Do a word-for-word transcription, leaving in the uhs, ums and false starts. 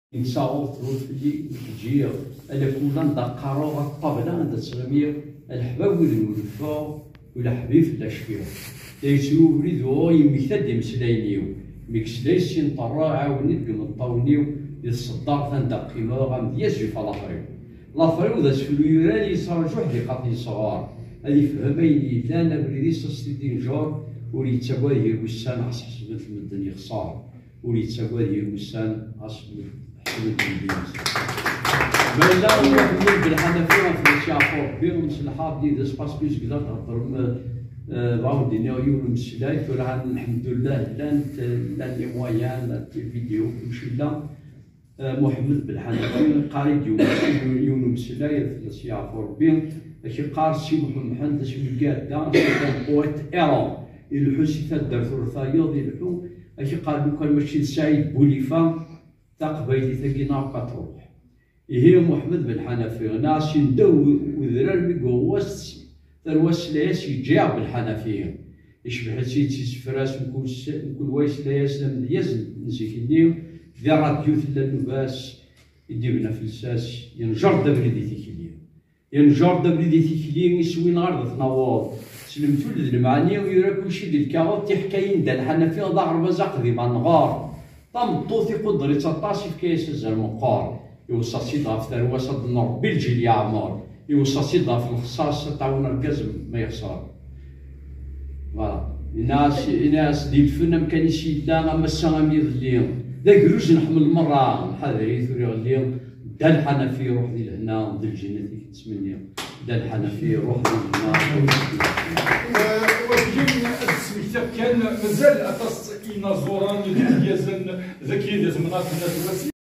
Nessaɣ ur truḍ fell-i, nekk ǧǧiɣ ala kul anda qqareɣ ɣer ṭṭabla anda ttɣimiɣ, a leḥbab wid n uleffeɣ, ula ḥbib fell-a cfiɣ. La yettru ubrid uɣur yemmekta-d imeslayen-iw, mi yesla yessin ṭerra ɛawen-it deg imeṭṭawen-iw, di tṣeddart anda qqimeɣ amedyaz yufa later-iw. Later-iw d asefru yuran yettraǧu ḥdiqat yesɣar, ad ifhem ayen yellan abrid-is as-t-id-inǧer, ur yettagad yir wussan ɣas ḥesben-t medden yexṣer. Ur yettagad yir wussan, ɣas ḥesbet-d. Ma yella ur iḥemmel Belḥanafi ɣef Lmasiḥ ɣef Ṛebbi, mselḥaḍ yid-s, parce que zegla theddrem, eh, bɣa wen-d-iniɣ yiwen umeslay, tura lḥemdullah, llant, llan les moyens, llant les vidéos, kullec yella. Eh, Muḥemmed Belḥanafi, qqar-id yiwen, yiwen umeslay, ad fell-as yeɛfu Ṛebbi, ad k-iqqar Si Muḥemmed, asmi iɛedda, c'est un poète errant. Ileḥḥu si taddart ur tayeḍ, ileḥḥu, ad k-iqqar lukan mačči d Saɛid Bulifa, taqbaylit-agi neɣ ad truḥ. Ihi Muḥemmed Belḥanafi, neɣ si nda u-, udrar mi yuɣwas, tarwa tesla-yas yeǧǧa-yaɣ Belḥanafi. Icbeḥ-itt-id s isefra-s, mkul s-, mkul wa yesla-yas d amedyaz n zik-nni, di ṛṛadyu tella nnuba-s, i d-yebna f lsas, yenǧer-d abrid i tikli. Yenǧer-d abrid i tikli, iswi-nneɣ ar d at naweḍ. S lemtul d lemɛani, yura kulci di lkaɣeḍ, tiḥkayin n Dda Lḥanafi, d aɣerbaz aqdim anɣar. Tameṭṭut iqudder-itt aṭas, ifka-yas azal meqqer. Iweṣṣa-tt-id ɣef tarwa-s ad d-nṛebbi lǧil yeɛmer. Iweṣṣa-tt-id ɣef lexṣaṣ ad tɛawen argaz ma yexṣer. Voilà. Yenna-as, yenna-as di lfen amkan-is yella, am ass-a am yiḍelli. D agruz nḥemmel merra, nḥader-it ur iɣelli. Dda Lḥanafi iruḥ di lehna, d lǧennet i k-nettmenni. Dda Lḥanafi iruḥ di lehna. Eh, wagi ad d-smektiɣ kan, mazal aṭas inaẓuren i d-imeyyzen dagi di temnaḍt n At Wasif.